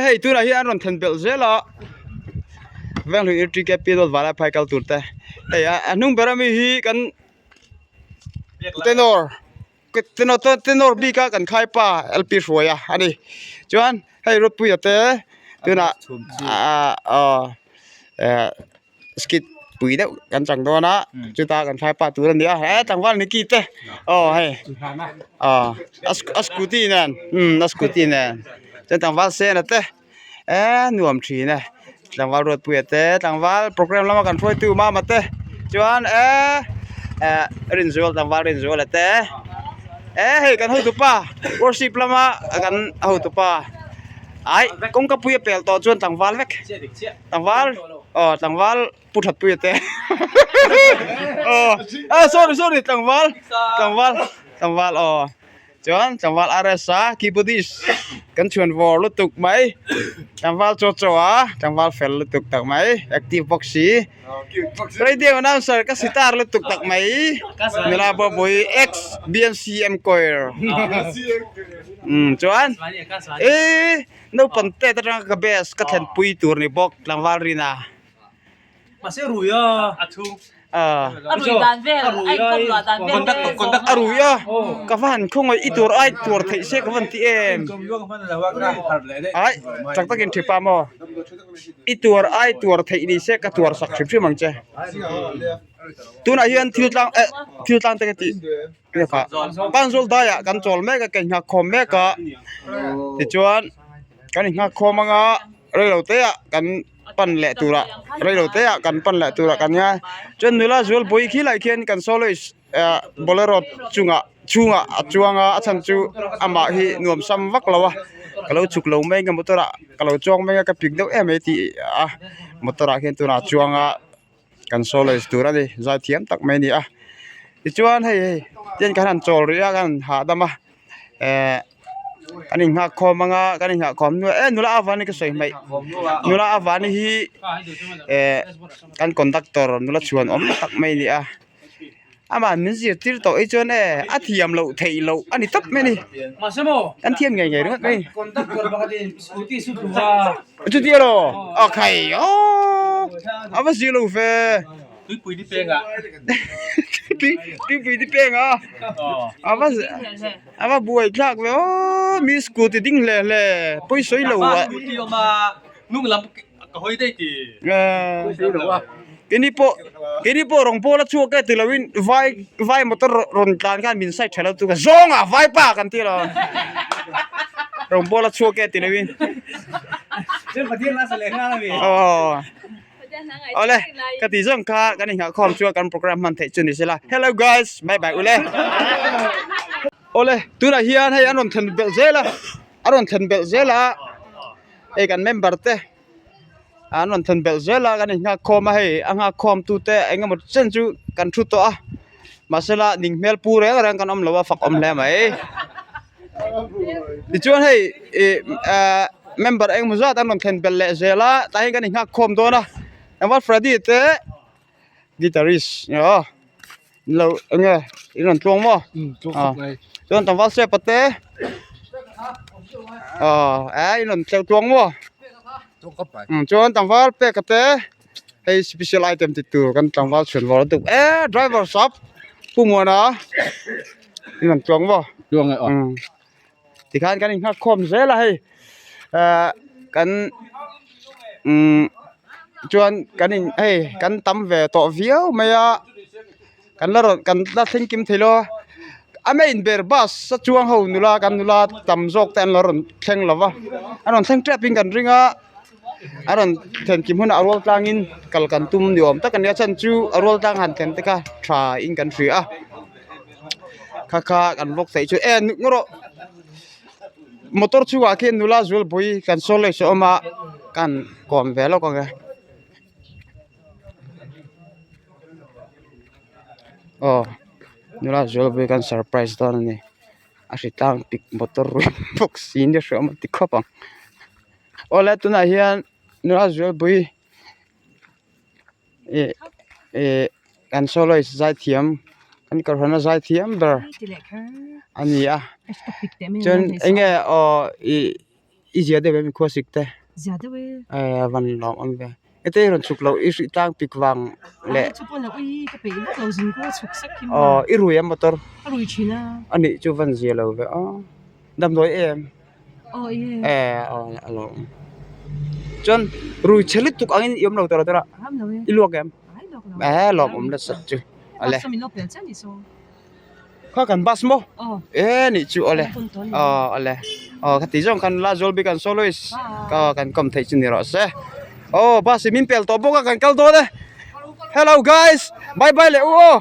hei tunah hian an rawn then belh zel a Venghlui electric K P dawt vanlai phai kal tur te hei a hnung ber ami hi kan tenor tenor tenor bik a kan khai pa L P Hruaia a ni chuan hei Ruatpuia te tunah ah aw eh. Skit pui deuh kan chang dawn a chuta kan thlai pa tur a ni a he tlangval Nicky te aw hei aw a scooty nen umm a scooty nen chuan tlangval Sena te eee nuam thin e tlangval Ruatpuia te tlangval programme lama kan hruaitu Mama te chuan eee eh Rinzual tlangval Rinzuala te eee hei kan hotupa worship lama kan hotupa ai kawngka pui a pel tawh chuan tlangval vek. Tlangval aw tlangval pu that pui ate aw ah sorry sorry tlangval tlangval tlangval aw chuan tlangval RS a keyboardist kan chhuan vawr lutuk mai tlangval chaw chaw a tlangval fel lutuk tak mai active bawk si radio announcer ka sitar lutuk tak mai nula bawpui ex BNCM choir chuan eee. Naupang tet atanga ka best ka thlen pui tur ni bawk tlangval rina. Mahse rui a. A thu. A rui dan vel a inkhawm luah dan vel te zawng a rui a ka va han khawngaih i tur ai tur theih se ka van ti em. Ai tak takin thipa maw i tur ai tur theih ni se ka tuar sak hrim hrim ang che. Tunah hian thil tlang eh thil tlang te ka tih. Panzawl daiah kan chawl mek a kan nghakkhawm mek a tichuan kan inghakkhawm anga reilo te ah kan pan leh turah reilo te ah kan pan leh turah kan nia chuan nula zualpui khilai khian kan soloist ah bolero chungah chhungah a chuang a a chhan chu amah hi nuam sam vak lo a ka lo chhuk lo mai ang a motor ah ka lo chuang mai a ka pik deuh em mai tih a motor ah khian tunah a chuang a. Kan soloist tur a ni zai thiam tak mai a ni a tichuan hei hei tian kan han chawl rih a kan han hahdam a ehh kan inghak khawm ang a kan inghak khawm hnuah eh nula avani ka sawi hmaih nula avani hi ehh kan conductor nula chhuan awm tak mai a ni a. Amah min zirtir tawh hi chuan e a thiam loh theih loh a ni tawp mai a ni kan thiam ngei ngei ringawt mai chuti elaw a khai aww a va zir lo ve tuipui ni peng a a va a va buai thlak ve aww mi scooty ding hle hle pawi sawi lo a. Keini pawh keini pawh rawng pawl a chhuak e tilo in vai vai motor rawn tlan khan min side tha lo chu ka zawng a vai pa kan ti lo rawng pawl a chhuak e tilo in aw awle ka ti zawng kha kan inghah khawm chuan kan program hman theih chu ni sela hello guys bye bye ule awle tunah hian hei an rawn thlen belh zel a a rawn thlen belh zel a. Hei kan member te an rawn thlen belh zel a kan inghak khawm a hei a nghak khawm tu te eng emaw chen chu kan thu tawh a mahsela ning hmel pu reng reng kan awm lo a fak awm hle mai tichuan hei ih ah member eng emaw zat an rawn thlen belh leh zel a tah hian kan inghak khawm dawn a engvah Freddy te guitarist aw. Lo eng nge in rawn tluang maw chuan tlangval step a te aw eh in rawn tleu tluang maw chuan tlangval pek a te hei special item ti tur kan tlangval chhuan vawr a tuk eh driver sap pu muana in rawn tluang maw tikhan kan inghak khawm zel a hei ah kan umm chuan kan in hei kan tam ve tawh viau mai a kan la rawn kan la thleng kim thei lo a a main ber bus a chuang ho nula kan nula tam zawk te an la rawn thleng lo va an rawn thleng tep in kan ring a a rawn thlen kim hunah a rual tlangin kal kan tum ni awm tak a nia chhan chu a rual tlang han thlen te kha tha in kan hria a. Kha kha kan vawk theih chu e nuk rawh motor chungah khian nula zualpui kan sawl leh saw awm a kan kawm ve lawk ang e aw nula zualpui kan surprise dawn a ni a hritlang pik motor rui bawk si nia hreawm a ti khawp ang awle tunah hian nula zualpui Ih ih kan soloist zaithiam kan kohhrana zaithiam ber a ni a chuan eng nge aw ih I zia deuh em i khua sik te? Zia deuh e. Eh a van lawm awm ve. Hete i rawn chhuk loh i hrih tlang pik vang leh. Ai chu pawh lo ui ka peih vak lo zin kawng a chhuk sek hi maw. Aw i rui em motor? A rui thin a. A nih chu van zia lo ve aw. Damdawi em? Aw i e. Eh aw a lawm. Chuan rui chhe lutuk angin i awm lo tawh lo tawh a. Am lo e. I luak em? Ai luak lo. Eh lawm awm nasa chu. Ale. Bus chu min lo pel chiah ni saw. Kha kan bus maw? E nih chu awle. Aw awle. Aw khati zawng khan la zual bik an soloist ka kan kawm theih chu ni rawh se. Aw bus hi min pel tawh bawk a kan kal dawn e. Hello guys. Bye bye leh u aw.